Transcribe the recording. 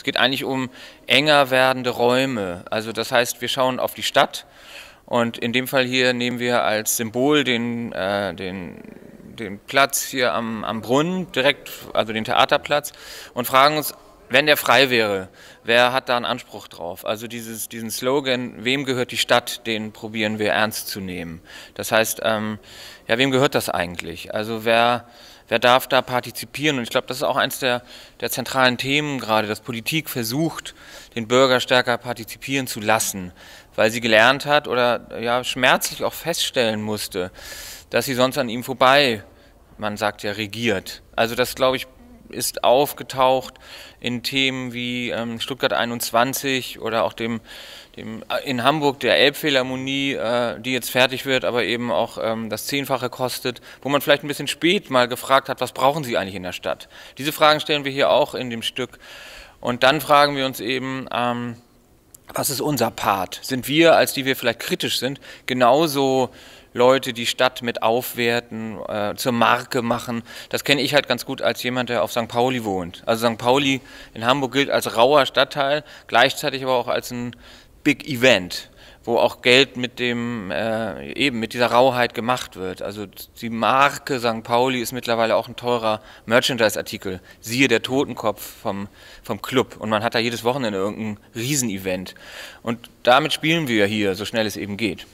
Es geht eigentlich um enger werdende Räume. Also das heißt, wir schauen auf die Stadt und in dem Fall hier nehmen wir als Symbol den Platz hier am Brunnen, direkt, also den Theaterplatz, und fragen uns, wenn der frei wäre, wer hat da einen Anspruch drauf? Also diesen Slogan, wem gehört die Stadt, den probieren wir ernst zu nehmen. Das heißt, ja, wem gehört das eigentlich? Also wer darf da partizipieren? Und ich glaube, das ist auch eines der zentralen Themen gerade, dass Politik versucht, den Bürger stärker partizipieren zu lassen, weil sie gelernt hat oder ja schmerzlich auch feststellen musste, dass sie sonst an ihm vorbei, man sagt ja, regiert. Also das, glaube ich, ist aufgetaucht in Themen wie Stuttgart 21 oder auch dem in Hamburg der Elbphilharmonie, die jetzt fertig wird, aber eben auch das Zehnfache kostet, wo man vielleicht ein bisschen spät mal gefragt hat, was brauchen Sie eigentlich in der Stadt? Diese Fragen stellen wir hier auch in dem Stück. Und dann fragen wir uns eben, was ist unser Part? Sind wir, als die wir vielleicht kritisch sind, genauso Leute die Stadt mit aufwerten, zur Marke machen? Das kenne ich halt ganz gut als jemand, der auf St. Pauli wohnt. Also St. Pauli in Hamburg gilt als rauer Stadtteil, gleichzeitig aber auch als ein Big Event, wo auch Geld mit eben mit dieser Rauheit gemacht wird. Also die Marke St. Pauli ist mittlerweile auch ein teurer Merchandise-Artikel. Siehe der Totenkopf vom Club. Und man hat da jedes Wochenende irgendein Riesenevent. Und damit spielen wir hier, so schnell es eben geht.